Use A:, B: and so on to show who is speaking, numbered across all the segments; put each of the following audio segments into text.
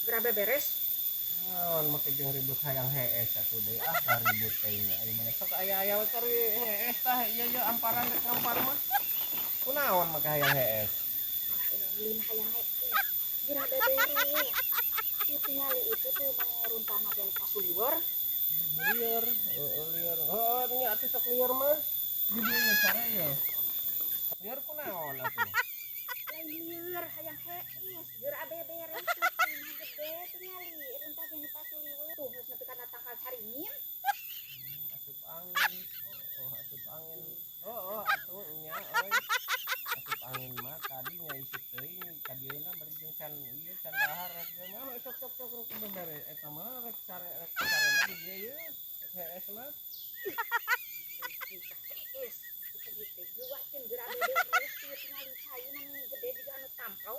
A: Geura beberes.
B: Naon make jeung ribut hayang hees atuh deui, ah, ribut teh nya. Ari mana sok aya-aya we keur hees tah, ieu ye amparan rek ngampar mah. Kunaon make hayang hees?
A: Lain hayang hees. Geura beberes. Tuh tingali itu tuh manguruntana yang pasuliwer.
B: Lieur, heeh, lieur. Heuh nya atuh sok lieur mah. Di dieu ye cara ye. Lieur kunaon atuh?
A: Lain lieur, hayang hees. Geura beberes tuh mah gede tingali runtah yang pasuliwer. Tuh geus nepi kana tangkal caringin.
B: Asup angin. Oh, asup angin. Oh, atuh nya euy. Asup angin mah tadi nya isuk teuing ka dieuna bari jeung can ieu can dahar rek ieu mah sok sok sok rek beberes eta mah rek sare mah di dieu ye. Rek hees mah.
A: Hees. Gitu geuwakeun geura beberes tuh tingali cai mah gede juga anu tamplo.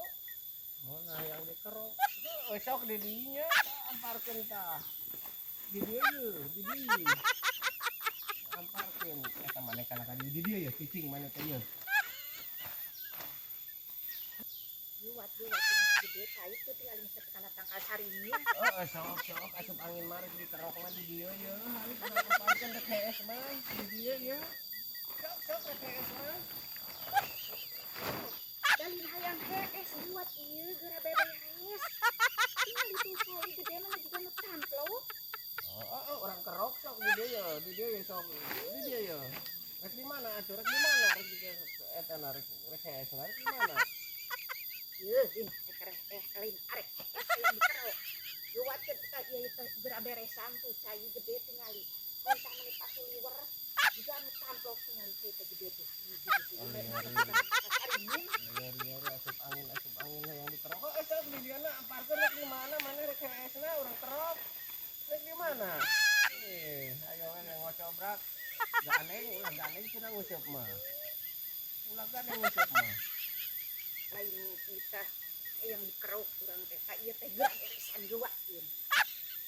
B: Oh, nah yang dikerok. Heuh, sok di dinya tah amparkeun tah. Di dieu ye, di dieu. Amparkeun eta maneh kana ka dieu di dieu ye cicing maneh teh ye.
A: Geuwat geuwat gede cai tuh tingali nepi kana tangkal caringin.
B: Heeh, sok sok asup angin mah rek dikerok mah di dieu ye. Hayu urang amparkeun rek hees mah di dieu ye. Sok sok rek hees mah.
A: Dalin hayang hees geuwat ieu geura beberes. Tingali tuh cai gede mah juga nu tamplo.
B: Oh, urang kerok sok di dieu ye, di dieu ye sok. Di dieu ye. Rek di mana atuh? Rek di mana? Rek di eta na rek rek hees na rek di mana?
A: Yeuh, in rek eh lain arek hees hayang dikerok. Geuwatkeun ka ieu teh geura beresan tuh cai gede tingali. Runtah meni pasuliwer juga anu tamplo tingali cai teh gede tuh.
B: Oh, lieur
A: Caringin.
B: Lieur lieur asup angin hayang dikerok. Oh, sok di dieu na amparkeun rek di mana maneh rek heesna urang kerok. Rek di mana? Eh, ayo we ngocobrak. Gandeng ulah gandeng cenah nguseup mah. Ulah gandeng nguseup mah.
A: Lain kita hayang dikerok urang teh ka ieu teh geura beresan geuwatkeun.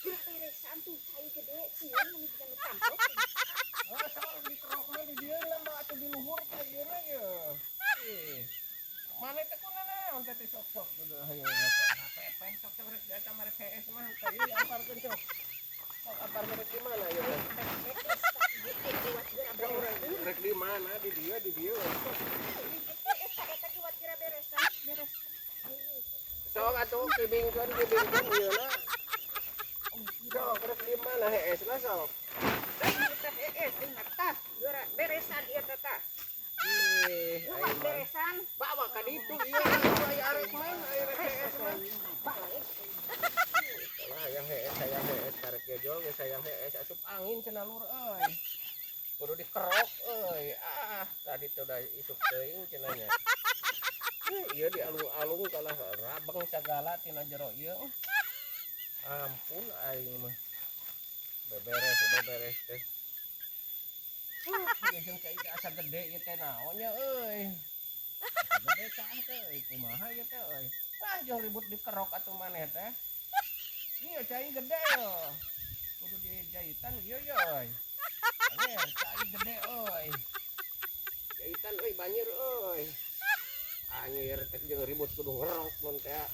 A: Geura beresan tuh cai gede sieun meni juga nu tamplo.
B: Oh, sok dikerok mah di dieu nambah atuh di luhur teh ieu na ye. Eh. Maneh teh kunaon teh sok-sok hayo ngocobrak pepen sok sok rek eta mah rek hees mah teh ieu amparkeun sok. Sok amparkeun rek di mana ieu teh?
A: Hees tah gede geuwat geura
B: Sok
A: beresan.
B: rek di mana di dieu di dieu. Sok.
A: Hees tah eta geuwat geura beresan, beres.
B: Sok atuh kibingkeun kibingkeun ieu na. Sok rek di mana heesna sok.
A: Lain kita hees ingat tah geura beresan ieu teh tah.
B: Ih,
A: Geuwat
B: ayo mah.
A: beresan.
B: Bawa ka ditu ieu atuh aya arek mah, aya rek hees mah.
A: Balik.
B: Lah hayang hees karek jejol geus hayang hees asup angin cenah lur euy. Kudu dikerok euy. Ah, tadi teh udah isuk teuing cenah nya. Eh, ieu dialung-alung kalah rabeng sagala tina jero ieu. Ampun aing mah. Beberes beberes teh. Ieu jeung cai teh asa gede ieu teh naon nya euy. Asa gede tah teh euy kumaha ieu teh euy. Ah, jauh ribut dikerok atuh maneh teh. Iya cai gede yo. Kudu dijahitan ieu ye euy. Anjir, cai gede euy. Jahitan euy banjir euy. Anjir teh jeung ribut kudu ngerok mun teh.